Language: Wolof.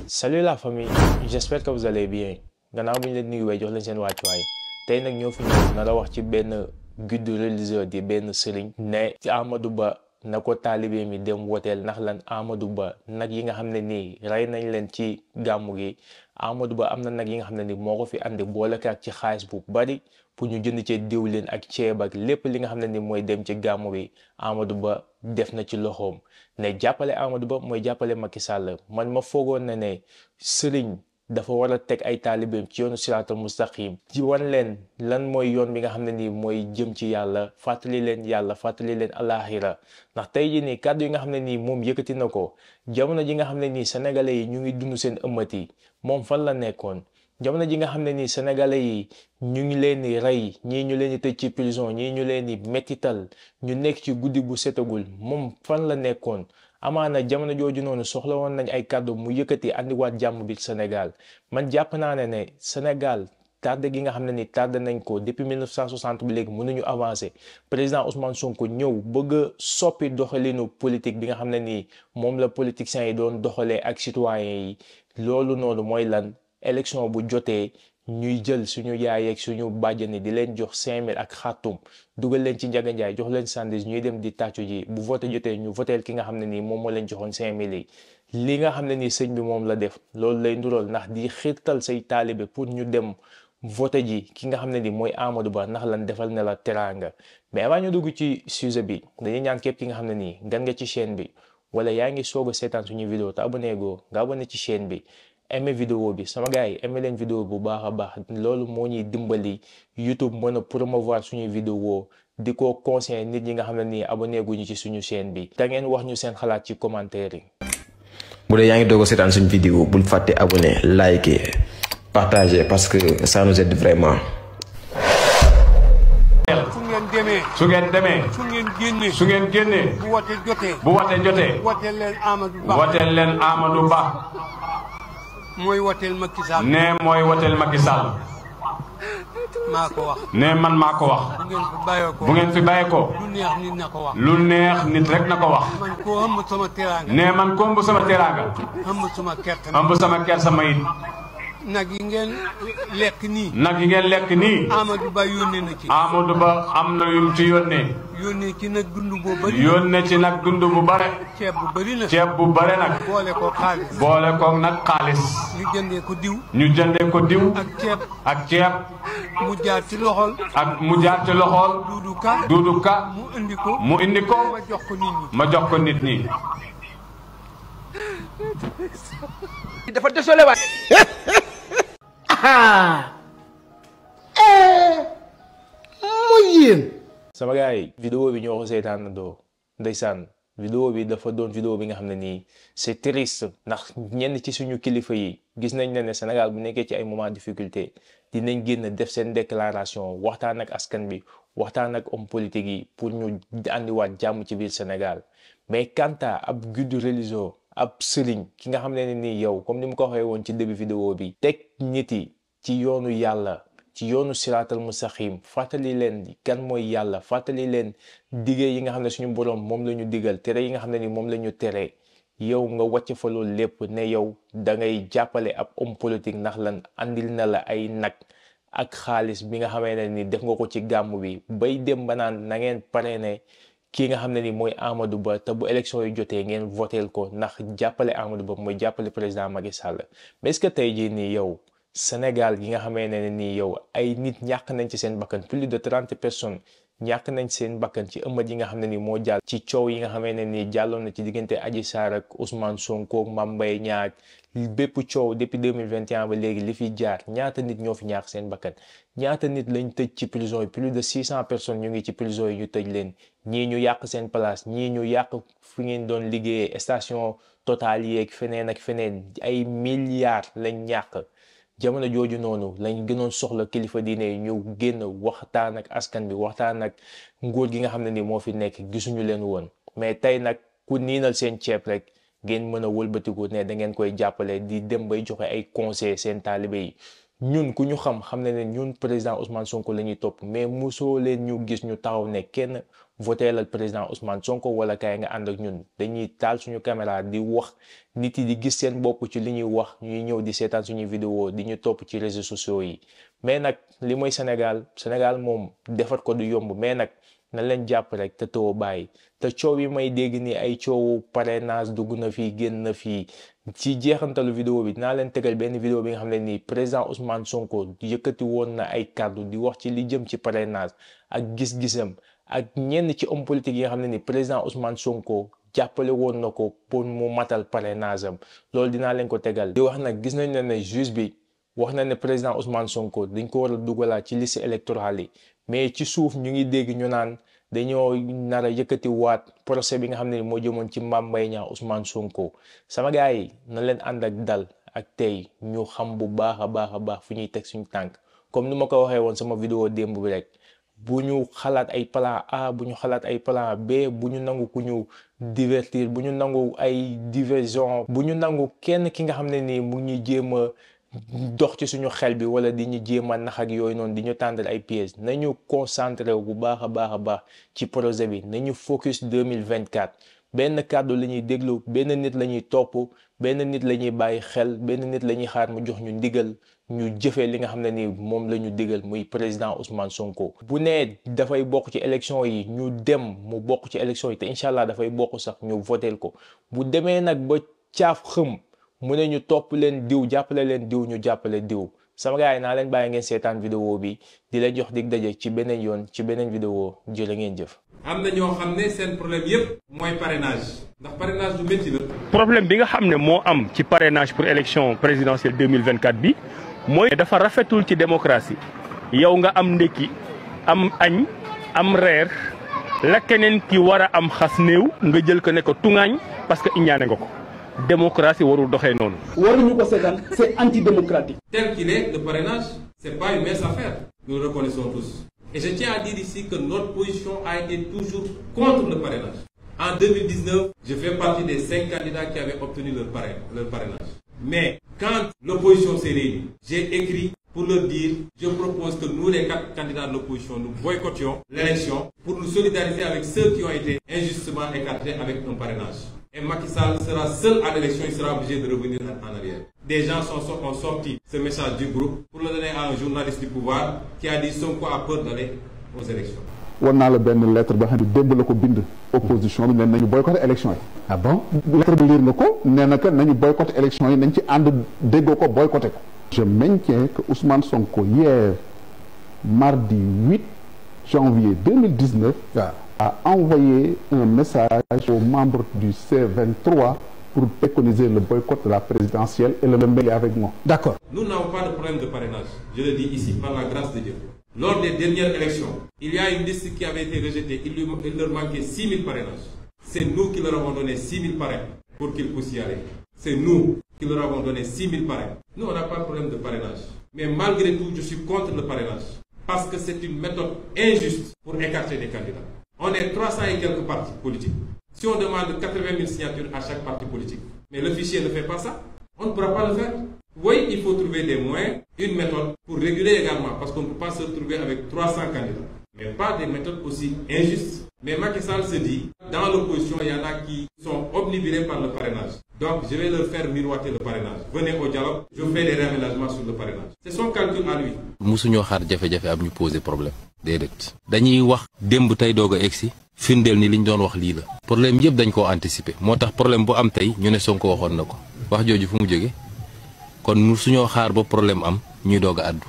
Salut la famille, j'espère que vous allez bien. Gannaaw bi ñu leen nuyuwee jox leen seen wàccuwaay tey nag ñoo fi ñëw na la wax ci benn guide religieux di benn sëriñ ne ci Amadou Ba na ko taalibe mi dem woteel ndax lan Amadou Ba nag yi nga xam ne nii rey nañ leen ci gàmmu gi Amadou Ba am na nag yi nga xam ne ni moo ko fi andi boole ak ci xaalis bu bari pour ñu jënd ci diwlin ak ceeb ak lépp li nga xam ne ni mooy dem ci gàmmu gi Amadou Ba def na ci loxoom ne jàppale Amadou Ba mooy jàppale Macky Sall man ma foogoon na ne sëriñ dafa war a teg ay taalibeem ci yoonu siraatal mustaqim ci wan leen lan mooy yoon bi nga xam ne nii mooy jëm ci yàlla fàttali leen alaxira ndax tey jii nii kàddu yi nga xam ne nii moom yëkkati na ko jamono ji nga xam ne nii sénégalais yi ñu ngi dund seen ëmmat yi moom fan la nekkoon jamono ji nga xam ne nii sénégalais yi ñu ngi leen di rey ñii ñu leen di tëj ci prison ñii ñu leen di mettital ñu nekk ci guddi bu setagul moom fan la nekkoon amaana jamono jooju noonu soxla woon nañ ay kàddu mu yëkkati andiwaat jàmm bi Sénégal man jàpp naa ne Sénégal tardé gi nga xam ne ni tardé nañ ko depuis 1960 bi léegi mënuñu avancer président Ousmane Sonko ñëw bëgg a soppi doxalinu politique bi nga xam ne nii moom la politiciens yi doon doxalee ak citoyens yi loolu noonu mooy lan élection bu jotee ñuy jël suñu yaay ak suñu bàjjani di leen jox 5000 ak xaatum dugal leen ci Njaga Njaay jox leen sandwich ñuy dem di tàccu ji bu voté jotee ñu voteel ki nga xam ne nii moom moo leen joxoon 5000 yi li nga xam ne nii sëñ bi moom la def loolu lay ndurool ndax di xiirtal say taalibe pour ñu dem voté ji ki nga xam ne nii mooy Amadou Ba ndax lan defal ne la teraanga mais avant ñu dugg ci sujet bi dañuy ñaan képp ki nga xam ne nii gan nga ci chaîne bi wala yaa ngi soog a seetaan suñu vidéo te abonné goo nga abonné ci chaîne bi aimé vidéo bi sama gars yi aimé leen vidéo bu baax a baax loolu moo ñuy dimbali YouTube mën a promouvoir suñuy vidéo di ko conseiller nit ñi nga xam ne nii abonné guñu ci suñu chaîne bi da ngeen wax ñu seen xalaat ci commentaire yi. bu dee yaa ngi doog a seetaan suñu vidéo bul fàtte abonné liker partager parce que ça nous aide vraiment. su ngeen demee su ngeen génnee bu wote jotee woteel leen Amadou Ba mooy woteel Macky Sall. nee mooy woteel Macky Sall. maa ko wax. nee man maa ko wax. bu ngeen fi bàyyee ko. lu neex nit na ko wax. lu neex nit rek na ko wax. man koo ëmb sama teraanga. nee man ko ëmb sama teraanga. ëmb sama kersa. ëmb sama kersa mayit. nag yi ngeen lekk nii. nag yi ngeen lekk nii. Amadou Ba yónnee na ci. Amadou Ba am na yum ci yónnee. yónnee ci nag dund bu bëri. yónnee ci nag dund bu bare. ceeb bu bëri na. ceeb bu bare nag. boole ko xaalis. boole ko nag xaalis. ñu jëndee ko diw. ñu jëndee ko diw. ak ceeb. ak ceeb. mu jaar ci loxol. ak mu jaar ci loxol. Doudou Ka. mu indi ko. mu indi ko. ma jox ko nit ñi. ma jox ko nit ñi. dafa désolé waat. muy yéen. sama gars yi vidéo bi ñoo ko seetaanandoo ndeysaan vidéo bi dafa doon vidéo bi nga xam ne nii c'est triste ndax ñenn ci suñu kilifa yi gis nañ ne Sénégal bu nekkee ci ay moment difficulté dinañ génn def seen déclaration waxtaan ak askan bi waxtaan ak homme politique yi pour ñu andiwaat jàmm ci biir Sénégal mais kanta ab guide religieux ab sëriñ ki nga xam ne nii yow comme ni mu ko waxee woon ci début vidéo bi teg nit yi ci yoonu yàlla ci yoonu siraatal mustaqim fàttali leen kan mooy yàlla fàttali leen diggee yi nga xam ne suñu boroom moom la ñu digal tere yi nga xam ne ni moom la ñu tere yow nga wàcc fa loolu lépp ne yow da ngay jàppale ab homme politique ndax lan andil na la ay nag ak xaalis bi nga xamee ne ni def nga ko ci gàmm bi bay dem ba naan na ngeen parrainé kii nga xam ne ni mooy Amadou Ba te bu élection yi jotee ngeen voteel ko ndax jàppale Amadou Ba mooy jàppale président Macky Sall mais est-ce que tey jii nii yow Sénégal gi nga xamee ne nii yow ay nit ñàkk nañ ci seen bakkan plus de 30 personnes ñàkk nañ seen bakkan ci ëmmat yi nga xam ne ni moo jàll ci coow yi nga xamee ne nii jàlloon na ci diggante Adji Sarr ak Ousmane Sonko ak Mame Mbaye Niang bépp coow depuis 2021 ba léegi li fi jaar ñaata nit ñoo fi ñàkk seen bakkan ñaata nit lañ tëj ci prison yi plus de 600 personnes ñu ngi ci prison yi ñu tëj leen ñii ñu yàq seen place ñii ñu yàq fi ngeen doon liggéeyee station Total yeeg feneen ak feneen ay milliards lañ ñàkk jamono jooju noonu lañ gënoon soxla kilifa diine yi ñu génn waxtaan ak askan bi waxtaan ak nguur gi nga xam ne ni moo fi nekk gisuñu leen woon mais tey nag ku niinal seen ceeb rek ngeen mën a wëlbatiku ne da ngeen koy jàppale di dem bay joxe ay conseil seen taalibe yi ñun ku ñu xam ne ñun président Ousmane Sonko la ñuy topp mais mosoo leen ñu gis ñu taxaw ne kenn voteelal président Ousmane Sonko wala kaay nga ànd ak ñun. dañuy taal suñu caméra di wax nit yi di gis seen bopp ci li ñuy wax ñuy ñëw di seetaan suñuy vidéo di ñu topp ci réseaux sociaux yi. mais nag li mooy Sénégal moom defar ko du yomb mais nag na leen jàpp rek te too bàyyi te coow yi may dégg ni ay coowu parrainage dugg na fii génn na fii ci jeexantalu vidéo bi dinaa leen tegal benn vidéo bi nga xam ne nii président Ousmane Sonko yëkkati woon na ay kàddu di wax ci li jëm ci parrainage ak gis-gisam ak ñenn ci homme politique yi nga xam ne ni président Ousmane Sonko jàppale woon na ko pour mu matal parrainage am loolu dinaa leen ko tegal. di wax nag gis nañ ne juge bi wax na ne président Ousmane Sonko dañ ko war a dugalaat ci liste électorale yi mais ci suuf ñu ngi dégg ñu naan dañoo nar a yëkkati waat procès bi nga xam ne moo jëmoon ci Mame Mbaye Niang Ousmane Sonko sama gars yi na leen ànd ak dal ak tey ñu xam bu baax a baax fu ñuy teg suñu tànk comme ni ma ko waxee woon sama vidéo démb bi rek bu ñu xalaat ay plan A bu ñu xalaat ay plan B bu ñu nangu ku ñu divertir bu ñu nangu ay diversion bu ñu nangu kenn ki nga xam ne nii mu ñuy jéem a dox ci suñu xel bi wala di ñu jéem a nax ak yooyu noonu di ñu tàndal ay pièges nañu concentré wu bu baax a baax ci projet bi nañu focus 2024 benn kàddu la ñuy déglu benn nit la ñuy topp benn nit la ñuy bàyyi xel benn nit la ñuy xaar mu jox ñu ndigal ñu jëfee li nga xam ne ni moom la ñu digal muy président Ousmane Sonko. bu nee dafay bokk ci élection yi ñu dem mu bokk ci élection yi te incha allah dafay bokk sax ñu voteel ko bu demee nag ba caaf xëm mu ne ñu topp leen diw jàppale leen diw ñu jàppale diw sama gars yi naa leen bàyyi ngeen seetaan vidéo bi di leen jox dig daje ci beneen yoon ci beneen vidéo jërë ngeen jëf. am na ñoo xam ne seen problème yëpp mooy parrainage ndax parrainage du métti la. problème bi nga xam ne moo am ci parrainage pour élection présidentielle 2024 bi mooy dafa rafetul ci démocratie yow nga am ndekki am añ am reer la keneen ki war a am xas néew nga jël ko ne ko tuŋaañ parce que iñaane nga ko. démocratie warul doxee noonu. waruñu ko seetaan c'est antidémocratique. Tel qu'il est, le parrainage, c'est pas une mince affaire. Nous le reconnaissons tous. Et je tiens à dire ici que notre position a été toujours contre le parrainage. En 2019, je fais partie des 5 candidats qui avaient obtenu leur parrainage. Mais quand l'opposition s'est réunie, j'ai écrit pour leur dire, je propose que nous, les 4 candidats de l'opposition, nous boycottions l'élection pour nous solidariser avec ceux qui ont été injustement écartés avec un parrainage. Et Macky Sall sera seul à l'élection, il sera obligé de revenir en arrière. Des gens ont sorti ce message du groupe pour le donner à un journaliste du pouvoir qui a dit Sonko a peur d'aller aux élections. war naa la benn lettre ba xam ne démb la ko bind opposition bi ne nañu boycotté élection yi. Ah bon lettre bi lire nga ko nee na que nañu boycotté élection yi nañ ci ànd déggoo ko boycotté ko. Je maintiens que Ousmane Sonko hier mardi 8 janvier 2019 a envoyé un message aux membres du C23 pour préconiser le boycott de la présidentielle et le mêler avec moi. D'accord. Nous n'avons pas de problème de parrainage. Je le dis ici par la grâce de Dieu. Lors des dernières élections, il y a une liste qui avait été rejetée. Il leur manquait 6 000 parrainages. C'est nous qui leur avons donné 6 000 parrains pour qu'ils puissent y aller. C'est nous qui leur avons donné 6 000 parrains. Nous, on n'a pas de problème de parrainage. Mais malgré tout, je suis contre le parrainage. Parce que c'est une méthode injuste pour écarter des candidats. On est 300 et quelques partis politiques. Si on demande 80 000 signatures à chaque parti politique, mais le fichier ne fait pas ça, on ne pourra pas le faire. Oui, il faut trouver des moyens, une méthode pour réguler également, parce qu'on ne peut pas se retrouver avec 300 candidats. Mais pas des méthodes aussi injustes. Mais Macky Sall se dit, dans l'opposition, il y en a qui sont obnubilés par le parrainage. Donc, je vais leur faire miroiter le parrainage. Venez au dialogue, je fais des réaménagements sur le parrainage. C'est son calcul à lui. musuñoo xaar jafe-jafe am ñu poser problème déedéet dañuy wax démb tey doog a egsi firndeel ni liñ doon wax lii la problème yëpp dañ koo anticiper moo tax problème bu am tey ñu ne Sonko waxoon na ko wax jooju fu mu jóge kon musuñoo xaar ba problème am ñuy doog a àddu